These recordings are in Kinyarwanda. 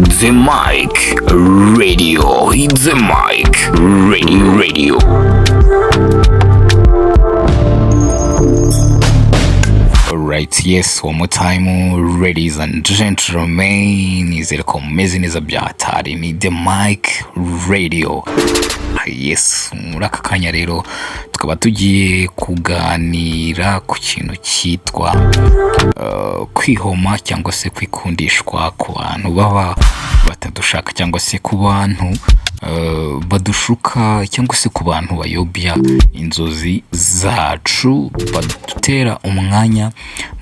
The Mic Radio. The Mic Radio. Radio. Alright, yes, one more time, ladies and gentlemen, nizere ko mumeze neza bya hatari. Ni The Mic Radio. Yes, muri aka kanya rero tukaba tugiye kuganira ku kintu cyitwa kwihoma cyangwa se kwikundishwa ku bantu baba batadushaka, cyangwa se ku bantu badushuka, cyangwa se ku bantu bayobya inzozi zacu, badutera umwanya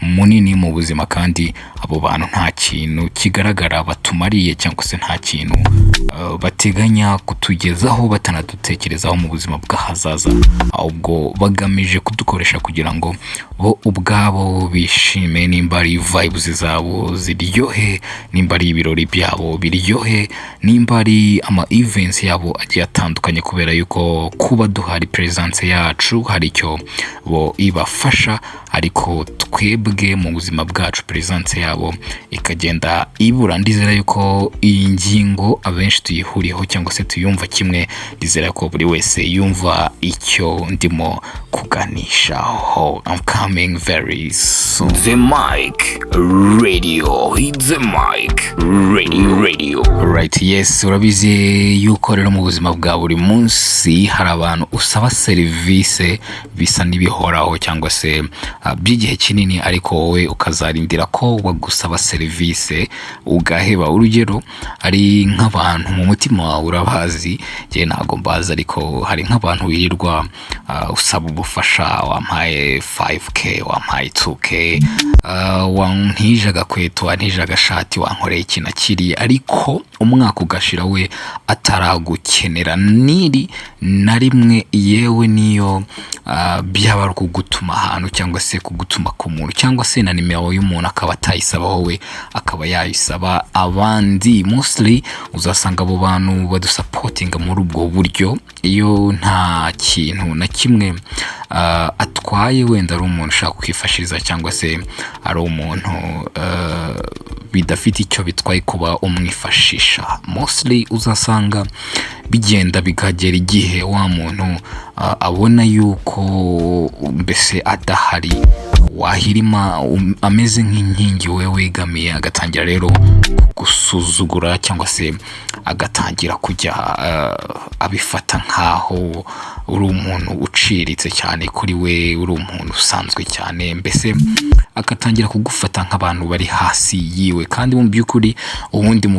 munini mu buzima, kandi abo bantu nta kintu kigaragara batumariye, cyangwa se nta kintu bateganya kutugezaho, batanadutekerezaho mu buzima bw'ahazaza, ahubwo bagamije kudukoresha kugira ngo bo ubwabo bishime, nimba ari vibes zabo ziryohe, nimba ari ibirori byabo biryohe, nimba ari ama events yabo agiye atandukanye, kubera yuko kuba duhari, presence yacu hari icyo bo ibafasha, ariko twebwe mu buzima bwacu presence yabo ikagenda ibura. Ndizera yuko iyi ngingo abenshi tuyihuriyeho cyangwa se tuyumva kimwe. Ndizera ko buri wese yumva icyo ndimo kuganishaho. I'm coming very soon. The Mic Radio. The Mic Radio. Radio. Right, yes, urabizi yuko rero mu buzima bwa buri munsi hari abantu usaba serivisi bisa n'ibihoraho cyangwa se by'igihe kinini, ariko wowe ukazarindira ko bagusaba serivisi ugaheba. Urugero, hari nk'abantu mu mutima wawe urabazi, njye ntabwo mbazi, ariko hari nk'abantu wirirwa usaba ubufasha: wampaye 5K, wampaye 2K, wantije agakweto, wantije agashati, wankoreye iki na kiriya, ariko umwaka ugashira we ataragukenera niri na rimwe. Yewe, niyo byaba ari ukugutuma ahantu cyangwa se kugutuma ku muntu, cyangwa se na nimero y'umuntu akaba atayisaba wowe, akaba yayisaba abandi. Mostly uzasanga abo bantu badusupportinga muri ubwo buryo iyo nta kintu na kimwe atwaye, wenda ari umuntu ushaka kwifashiriza, cyangwa se ari umuntu bidafite icyo bitwaye kuba umwifashisha. Mostly uzasanga bigenda bikagera igihe wa muntu abona yuko mbese adahari, wahirima ameze nk'inkingi we wegamiye, agatangira rero gusuzugura, cyangwa se agatangira kujya abifata nk'aho uri umuntu uciriritse cyane kuri we, uri umuntu usanzwe cyane, mbese agatangira kugufata nk'abantu bari hasi yiwe, kandi mu by'ukuri ubundi mu buzima